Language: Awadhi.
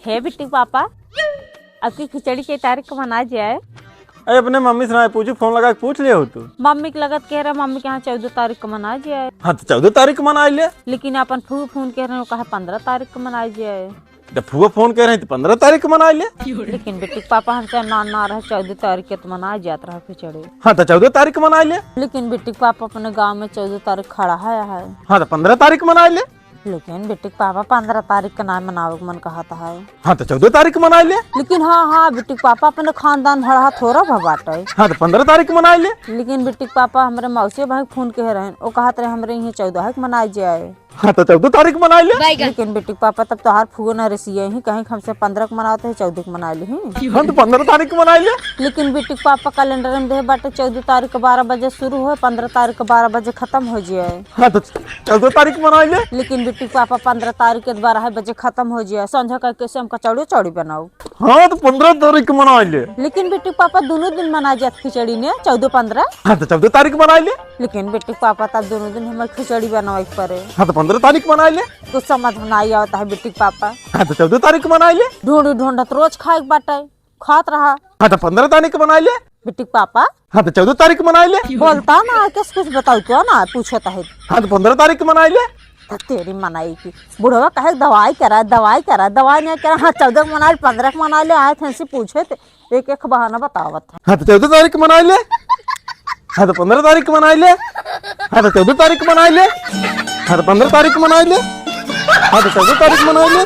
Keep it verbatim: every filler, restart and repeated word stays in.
हे बिट्टी पापा, अबकी खिचड़ी के तारीख क मनाइ जाए? अरे, अपने मम्मी से नाहीं पूछू, फोन लगाइ के पूछ लिहे हो तू। मम्मी के लगत कहे रहे, मम्मी कहे चौदह तारीख क मनाइ जाए। हाँ, त चौदह तारीख क मनाइ ले। लेकिन अपन फूफा फोन कहे रहे, उ कहे पन्द्रह तारीख क मनाइ जाए। जब फूफा फोन कहे रहे, त पन्द्रह तारीख क मनाइ ले। लेकिन बिट्टी क पापा हमसे ना, ना रहे, चौदह तारीख क त मनाइ जात रहा खिचड़ी। हाँ, त चौदह तारीख क मनाइ ले। लेकिन बिट्टी क पापा अपने गाँव में चौदह तारीख क खड़ा है, है। हाँ, त पन्द्रह तारीख क मनाइ ले। लेकिन बिट्टी क पापा पन्द्रह तारीख क नाहीं मनावे क मन कहत है। हाँ, त चौदह तारीख क मनाइ ले। लेकिन हाँ, हाँ, बिट्टी क पापा अपने खानदान भड़ा थोड़ा भा बाटे। हाँ, त पन्द्रह तारीख क मनाइ ले। लेकिन बिट्टी क पापा हमरे मौसी भाई क फोन कहे रहेन, उ कहत रहे हमरे इहाँ चौदह क मनाइ जाए। हाँ, त चौदह तारीख क मनाइ ले। लेकिन बिट्टी क पापा तब तोहार फूफा न रिसियाइहीं, कहीं हमसे पन्द्रह क मनावत है, चौदह क मनाइ लिहीं। हाँ, त पन्द्रह तारीख क मनाइ ले। लेकिन बिट्टी क पापा कैलेंडर में देहे बाटे चौदह तारीख क बारह बजे शुरू होइ, पन्द्रह तारीख क बारह बजे खतम होइ जाए। हाँ, त चौदह तारीख क मनाइ ले। लेकिन बिट्टी क पापा पन्द्रह तारीख क बारह बजे खतम होइ जाए, संझा कइके से हम कचौड़ी उचौड़ी बनाउब। हाँ, त पन्द्रह तारीख क मनाइ ले। लेकिन बिट्टी क पापा दुनों दिन मनाइ जात खिचड़ी ने, चौदह पन्द्रह। हाँ, त चौदह तारीख क मनाइ ले। लेकिन बिट्टी क पापा तब दुनों दिन हमरे खिचड़ी बनावे क परे। हाँ, त पन्द्रह तारीख क मनाइ ले। कुछ समझ में नाहीं आवत है बिट्टी क पापा। हाँ, त चौदह तारीख क मनाइ ले। ढूंढी ढूंढत रोज खाए क बाटे, खात रहा। हाँ, त पन्द्रह तारीख क मनाइ ले। बिट्टी क पापा। हाँ, त चौदह तारीख क मनाइ ले। बोलता ना, किस कुछ बताओ तो ना, पूछत है। हाँ, त पन्द्रह तारीख क मनाइ ले। त तेरी मनाई की। बुढ़वा कहे दवाई करा, दवाई करा, दवाई नाहीं करा। हाँ, चौदह क मनाइ ले, पन्द्रह क मनाइ ले, आए थे इनसे पूछे थे। एक एक बहाना बतावत है। हाँ, त चौदह तारीख क मनाइ ले। हाँ, त पन्द्रह तारीख क मनाइ ले। हाँ, त चौदह तारीख क मनाइ ले। हाँ, त पन्द्रह तारीख क मनाइ ले। हाँ, त चौदह तारीख क मनाइ ले।